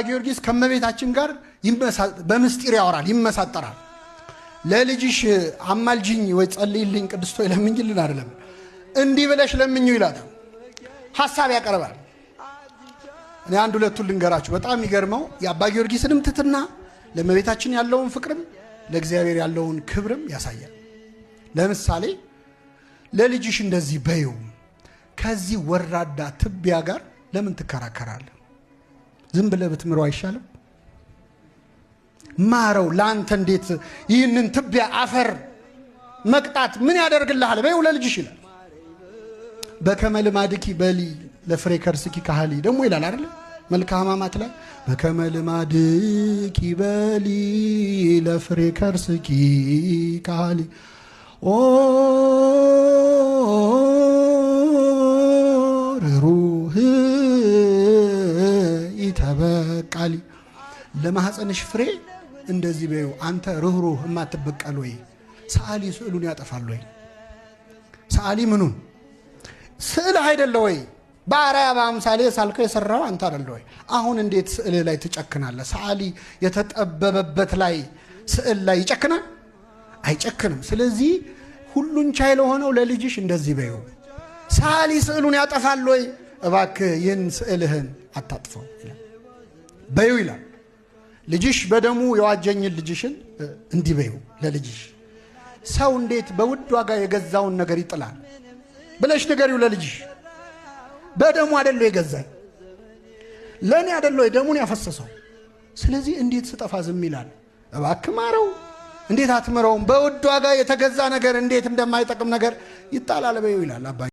ጊዮርጊስ ከመቤታችን ጋር በምስጢር ያወራል፣ ይመሳጠራል። ለልጅሽ አማልጅኝ ወይ ጸልይልኝ ቅድስት ሆይ ለምኝልን አይደለም፣ እንዲህ ብለሽ ለምኙ ይላታል። ሐሳብ ያቀርባል። እኔ አንድ ሁለቱን ልንገራችሁ። በጣም የሚገርመው የአባ ጊዮርጊስንም ትትና ለእመቤታችን ያለውን ፍቅርም ለእግዚአብሔር ያለውን ክብርም ያሳያል። ለምሳሌ ለልጅሽ እንደዚህ በይው፣ ከዚህ ወራዳ ትቢያ ጋር ለምን ትከራከራለህ? ዝም ብለህ ብትምረው አይሻልም? ማረው። ለአንተ እንዴት ይህንን ትቢያ አፈር መቅጣት ምን ያደርግልሃል? በይው ለልጅሽ ይላል። በከመ ልማድኪ በሊ ለፍሬ ከርስኪ ካህሊ ደግሞ ይላል አይደለ? መልክአ ሕማማት ላይ በከመ ልማድኪ በሊ ለፍሬ ከርስኪ ካህሊ ኦ ርሩህ ኢተበቃሊ፣ ለማህፀንሽ ፍሬ እንደዚህ በይው፣ አንተ ርኅሩህ የማትበቀል ወይ? ሰዓሊ ስዕሉን ያጠፋል ወይ? ሰዓሊ ምኑን ስዕልህ አይደለ ወይ? በአርአያ በአምሳሌ ሳልከው የሰራው አንተ አይደለ ወይ? አሁን እንዴት ስዕልህ ላይ ትጨክናለህ? ሰዓሊ የተጠበበበት ላይ ስዕል ላይ ይጨክናል? አይጨክንም። ስለዚህ ሁሉን ቻይ ለሆነው ለልጅሽ እንደዚህ በይው፣ ሰዓሊ ስዕሉን ያጠፋል ወይ? እባክህ ይህን ስዕልህን አታጥፈው በይው ይላል። ልጅሽ በደሙ የዋጀኝን ልጅሽን እንዲህ በይው ለልጅሽ። ሰው እንዴት በውድ ዋጋ የገዛውን ነገር ይጥላል ብለሽ ንገሪው ለልጅሽ። በደሙ አይደለ የገዛኝ፣ ለእኔ አይደለ ደሙን ያፈሰሰው። ስለዚህ እንዴት ስጠፋ ዝም ይላል? እባክህ ማረው። እንዴት አትምረውም? በውድ ዋጋ የተገዛ ነገር እንዴት እንደማይጠቅም ነገር ይጣላል በይው ይላል አባ